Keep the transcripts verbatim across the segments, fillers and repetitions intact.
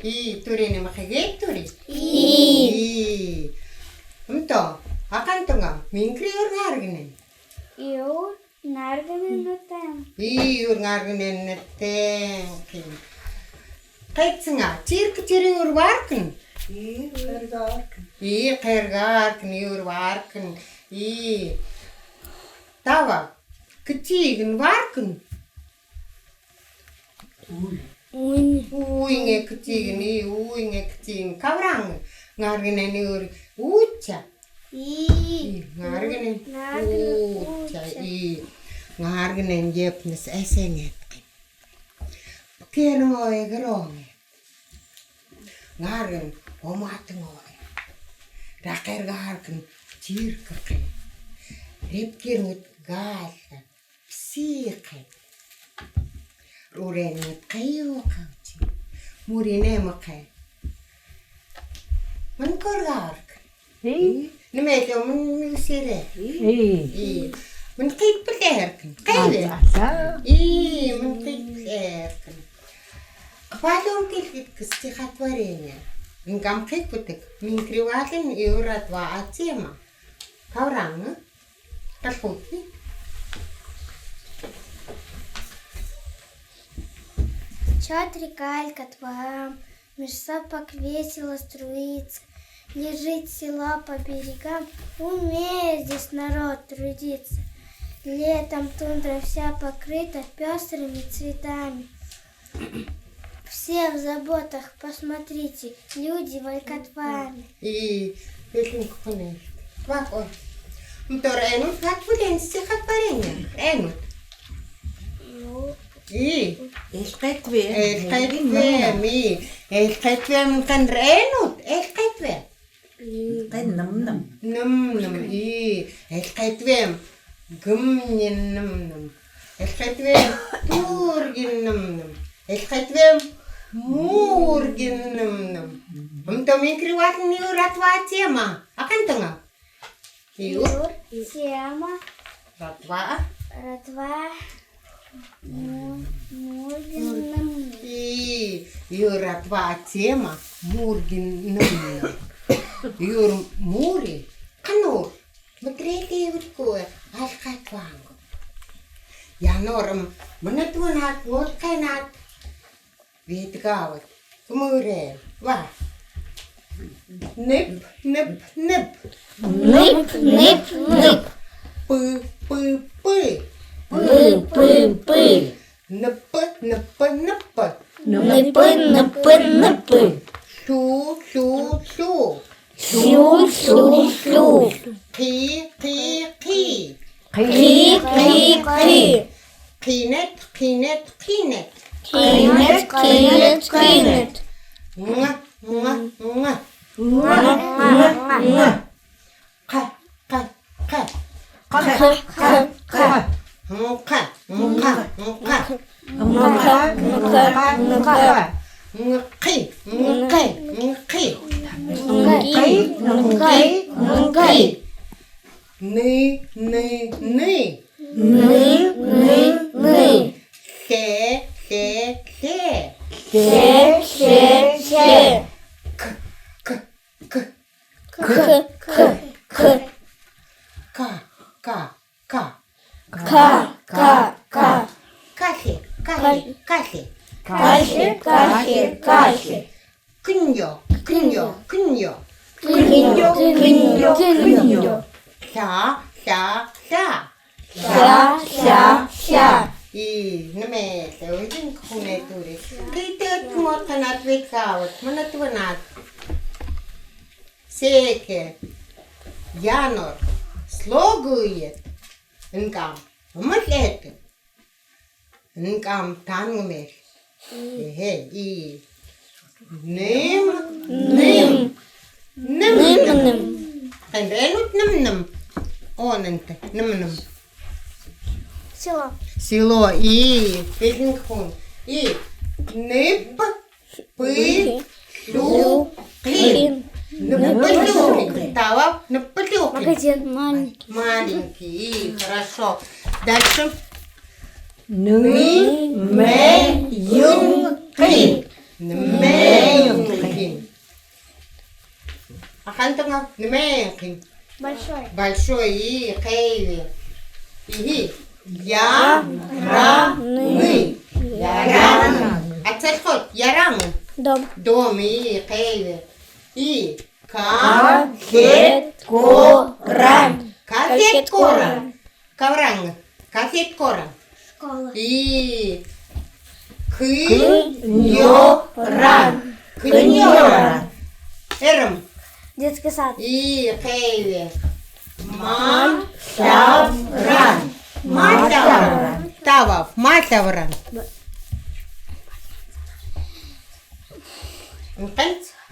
И, түрин ма хэгет түрин. И. И. Ымтоо, акан тунга, минкри юр нгаргнэн. Юр нгаргнэн нэтэм. И, юр нгаргнэн нэтэм. Кэтсэнга, чирк чирин юр варкн. И, кэргааркн. И, кэргааркн юр варкн. И. Таба, кэтигн варкн. Уйн. Уйн, э, кэтигн, и, уйн, э, кэтигн. Кавран, нгаргнэн юр утча. И. И, нгаргнэн. Нгаргнэн утча. Утча. И, нгаргнэн епнэс эсэнэт. Пкерон, э, гэрон. Нгаргнэн оматон, э. Ракэргааркн чирккэн. Репкирнэт галта. Психэ. Рурэнэт каюкалчи. Муринэ махэ. Мэн кэргаарк. И? Нэмэлэн мэн милсэрэ. И? И. Мэн кэтпэлэркн. Кэвэ. И, мэн кэтпэлэркн. Квалон килгитк стихотворение. Нгам кэтбэтэк. Минкри валин юр атваа тема. Кавран, а? Подходит. Течёт река к отвалам, меж сопок весело струится, лежит село по берегам, умеет здесь народ трудиться. Летом тундра вся покрыта пёстрыми цветами. Все в заботах, посмотрите, люди волкодвами. И, песенка понес. Вак, ой. Мтор энут, как будем стихотворение? Энут. И. Элькетве. Элькетве, ми. Элькетве, мтор энут. Элькетве. Ным-ным. Ным-ным, и, элькетвем гымнин ным-ным. Элькетвем тургин ным-ным. Элькетвем мургин ным-ным. Ымтоо минкри валин юр атваа тема. Акан тунга. Юр. Юр. Тема. Ратва. Ратва. Му-, мургин ным-ным. И, юр ратва тема мургин ным-ным. Юр мури, канур, мутрели выркуэ, алкат ванг. Янорым, мынат ванат, вот кайнат. Витгавыт. Кумыре. Ва. Ныпныпныпы. Ныпныпныпы. Пыпыпы. Пыпыпы. Ныпыныпыныпы. Ныпыныпыныпы. Сюсюсю. Сюсюсю. Кы-кы-кы. Кы-кы-кы. Кынет, кынет, кынет. Кынет, кынет, кынет. Нга, нга, нга. Нга, нга, нга. Ка, ка, ка. Ка, ка, ка. Нка, нка, нка. Нка, нка, нка. Нкы, нкы, нкы. Нкы, нкы, нкы. Ны, ны, ны. Ны, ны, ны. Се, се, се. Се, се, се. К, к, к. К, к, к. Ка, ка, ка. Ка, ка, ка. Кахе, кахе, кахе. Кахе, кахе, кахе. Кыньё, кыньё, кыньё. Кыньё, кыньё, кыньё. Ся, ся, ся. Ся, ся, ся. И, нэмэлэн, уйдын кухне тури. Кыйтэд кумот канат вет кавыт, мынат ванат. Секе, янор, слогыет. Нкам, мылэт. Нкам тангмел. Эхе, и. Ным, ным. Ным, ным. Ным, ным. Кэнрэнут ным, ным. Онэнтэ, ным, ным. Село. Село, и. Песенка пун. И. Ныппы, пы, лю, кын. Ныппылюкын. Тава, ныппылюкын. Магазин. Маленький. Маленький. И, хорошо. Дальше. Ны, мэ, юн, кы. Ны, мэ, юн, Ахан тунга, нэмэн кин? Большой. Большой, и, кеве. Ихи. Яраны. Яраны. Ацалхот, яраны. Дом. Дом, и, кеве. И. Калхет коран. Калхет коран. Кавран. Калхет коран. Школа. И. Кынёран. Кынёран. Эрм. Детский сад. И, кеве. Малавран. Малавран. Тава, малавран.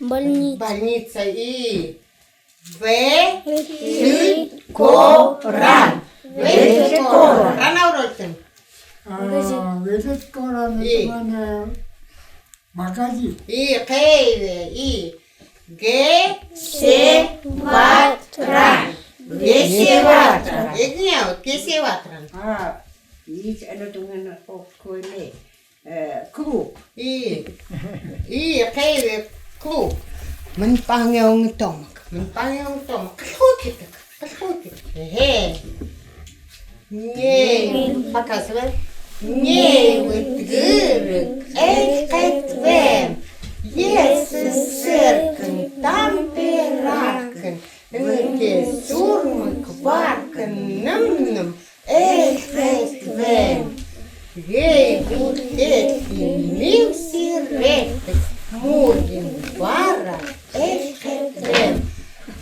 Больница. Больница, и. Ветит коран. Ветит коран. Рана уролтын. А, ветит коран, и. Это, мане, магазин. И, кеве, и. Гесеватран. Гесеватран. Эгнеут, гесеватран. А, ич, ана тунга на окойме. Э, клуб. И, и, кеве, клуб. Мэнпангэ онг томк, мэнпангэ онг томк. Калхутитк, калхутитк. Эхэ. Не, показывай. Неуткыр эльхэтвэм. Есэсэркын тамперакын. Нке сурмык варкын ным-ным. Эльхэтвэм. Гей гутэтин милсирэтик мургин вара эльхэтвэм.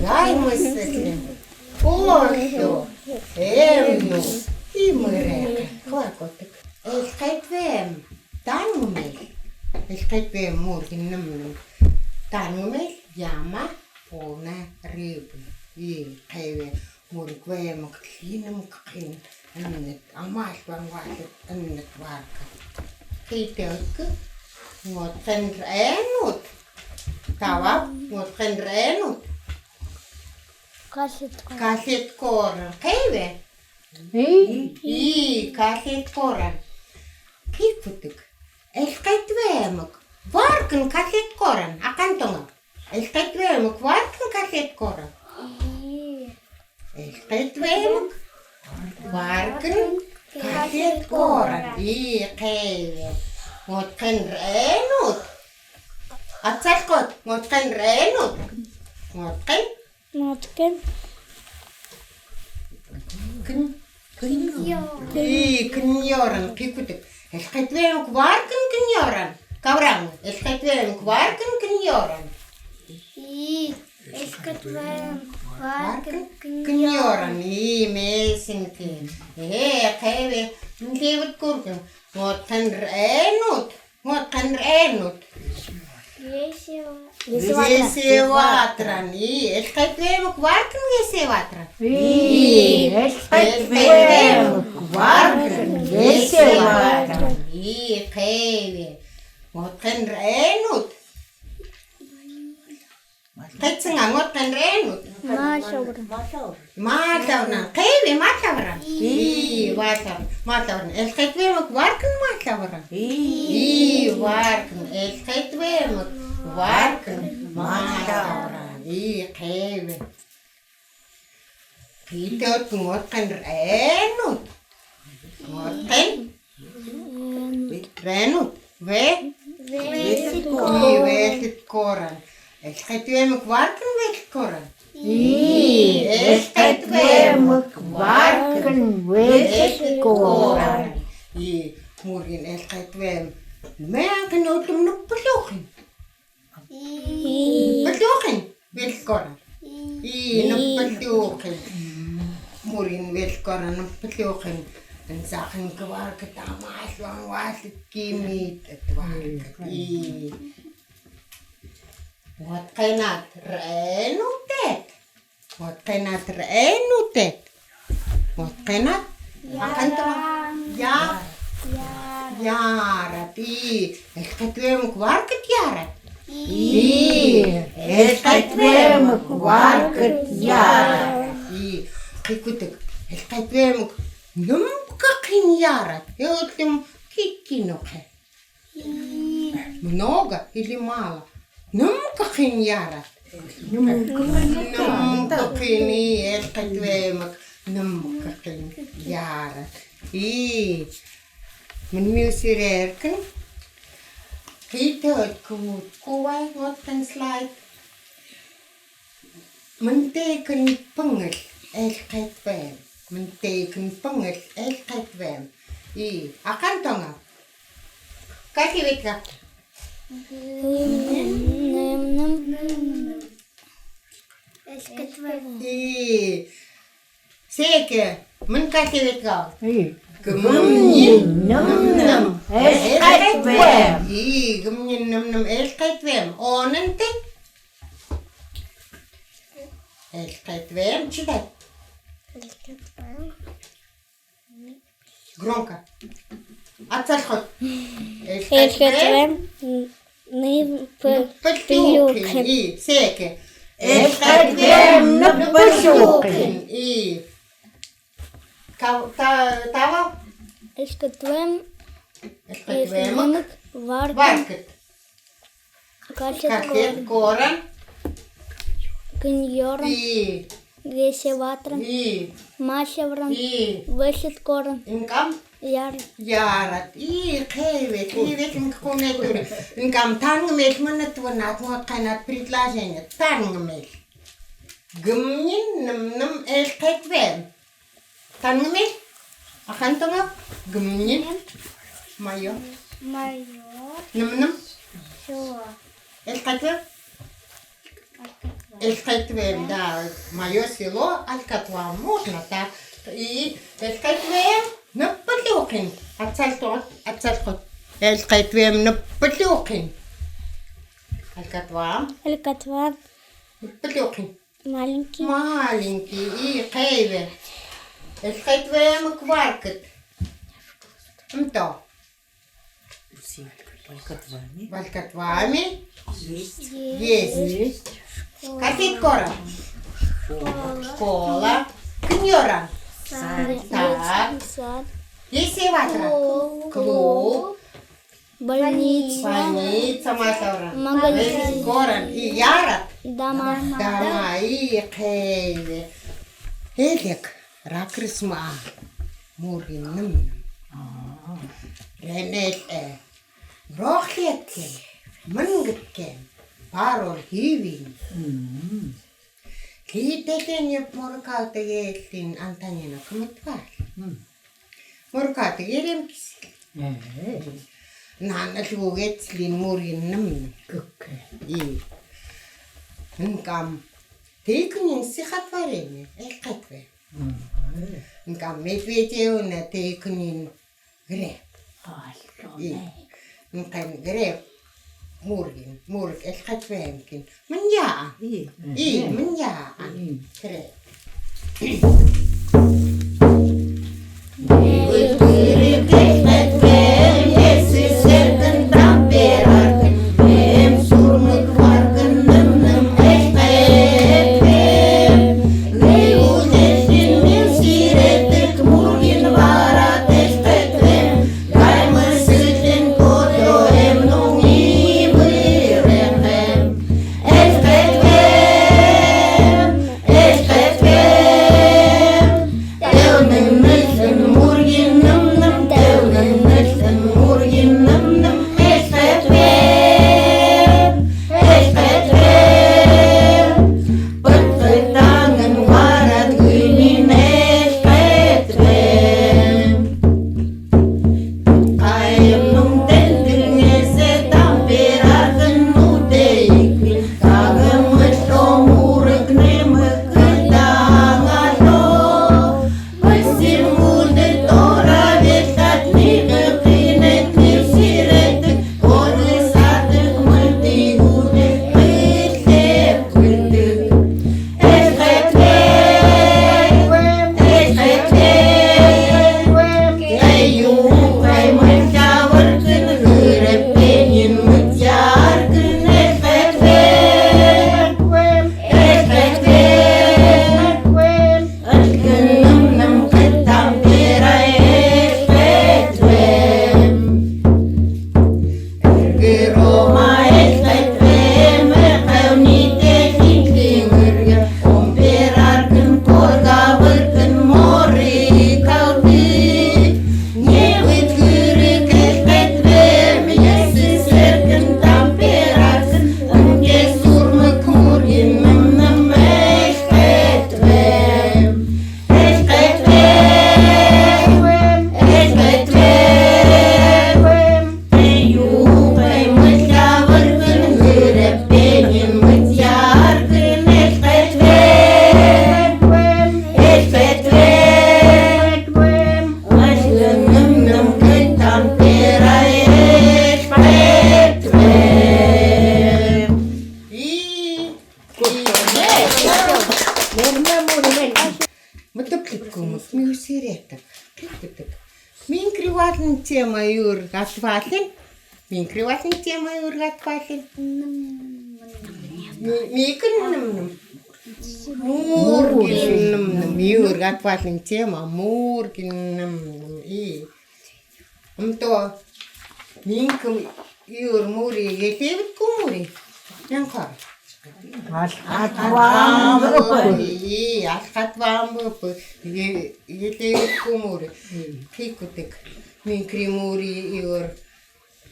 Гай мыслим. Кохё. Эмну. Имырек. Квакотык. Эльхэтвэм. Тангмел. Эльхэтвэм мургин ным-ным. Тангмел. Яма. Полная рыбы. И кеве, мургин вэмк длинным кхин, эннэт, амал ван валит, эннэт варка. Китэлк, нотхен рэнут. Тава, нотхен рэнут. Калхет коран. Калхет коран. Кеве? И? И, калхет коран. Кикутык. Эльхэтвэмк варкын калхет коран. Ахан тунга. Эльхэтвэмк варкын калхет коран. И. Эльхэтвэмк варкын калхет коран. И, кеве. Нотхен рэнут. Ацалхот, нотхен рэнут. Нотхен. Нотхен. Кын, кынёран. И, кынёран, кикутык. Эльхэтвэмк варкын кынёран. Кавран, эльхэтвэмк варкын кынёран. И, эльхэтвэмк варкын кынёран. И, месинки. Э, кеве, нлевыт куркын. Нотхен рэнут. Нотхен рэнут. Весеватран. Весеватран. И, эльхэтвэмк варкын весеватран. И, эльхэтвэмк варкын весеватран. И, кеве. Нотхен рэнут. Кэтсэнга, нотхен рэнут. Малавран. Малавран. Кеве, малавран. И, малавран. Малавран. Эльхэтвэмк варкын малавран. И, варкын. Эльхэтвэмк варкын малавран. И, кеве. Китэлк, нотхен рэнут. Нотхен рэнут. Ве? Весит коран. И, весит коран. Эльхэтвэмк варкын весит коран. И, эльхэтвэмк варкын весит коран. И, мургин эльхэтвэм. Мэнкын отым нуплюхын. И. Нуплюхын, весит коран. И. И, нуплюхын. Мургин весит коран, нуплюхын. Эн сахын кваркыт, амал ван валыт, кимит, кваркыт. И. Нотхенат рэнутэт. Нотхенат рэнутэт. Нотхенат. Ярат. Ахан тунга. Я. Ярат. Ярат. И, эльхэтвэмк варкыт ярат. И. И, эльхэтвэмк варкыт ярат. И, кикутык. Эльхэтвэмк нымка кын ярат. Э, отым кикинохэ. Много или мало? Нымка кын ярат. Num kukini, elketwem, num kukin, yarat. I, mën miusirerken, kitot kut kuwai ngot kan slide. Mën tekën pengel, elketwem. Mën tekën pengel, elketwem. I, akan tonga. Kaki wit ka. Num, num. Elketwem. I, seke, mën kaki wit ka. I. Gumnin, num, num. Elketwem. I, gumnin, num, num. Elketwem. Onen te. Elketwem, chidat. Elketwem. Gronka. Atsal khot. Elketwem. Elketwem. Nipel-, nipel lukin. I, seke. Elketwem, nipel lukin. I. Ka-, ta-, tawa. Elketwem. Elketwem. Elketwem. Warket. Warket. Kaset koran. Kaset koran. Kinyoran. I. Wesewatran. I. Masewran. I. Weset koran. Inkam? Yar-. Yarat. I, khewe, khewe, kin kone tur. Inkam tan ngemel mana tuan at ngot kainat предложение. Tan ngemel. Gumnin, num, num, elketwem. Tan ngemel. Akan tonga. Gumnin. Mayo. Mayo. Num, num. Село. Elketwem. Elketwem. Elketwem, да. Моё село Алькатва. Можно так. И элкетвем ныб пылюкин. Ацалтот, ацалтот. Элкетвем ныб пылюкин. Алькатва. Алькатва. Ныб пылюкин. Маленький. Маленький и кеве. Элкетвем кваркыт. Мто. Валькатвами. Валькатвами. Есть. Есть. Есть. Касет коран. Школа. Школа. Кынёран. Сад. Сад. Сад. Есеватра. Клуб. Клуб. Больница. Больница, масавран. Магазин. Коран. И ярат. Дома. Дома. И кеве. Элек. Ракрысма. Мургин ным. Ренел э. Брохлеткен. Мынгыткен. Парол хивин. Мм. Литетен еп муркалтыгелин Антонина кымытвал. Мм. Муркатыгерем кисил. Э. Нан ылгугетлин мургин ным. Кыкке. И. Нкам. Тейкнин стихотворение. Элкетве. Мм. Нкам Медведевна Тейкнин греб. Ай, и. Нкам греб. Мургин, мург элкетвемкин. Мынья. И. И, мынья. И. Греб. Мөрмэ, мөрмэ. Мөтөпликкумэ, миусиретэ. Кликутык. Минкри валин тема юр гатвалин. Минкри валин тема юр гатвалин. Ми-, микын нэмнэм. Мургин нэмнэм. Юр гатвалин тема мургин нэмнэм. И. Мто минкым юр мури, елевит ку мури. Янкар. Алхатвам быпы. И, алхатвам быпы. Е-, елевит ку мури. Кликутык. Минкри мури юр.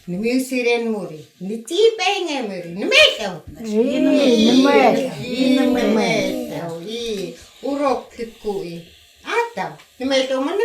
Нэмэсэрэн мури. Нити пэйнгэ мури. Нэмэлэу. И, нэмэлэу. И, нэмэлэу. И, урок кликуй. Атам. Нэмэлэу мэн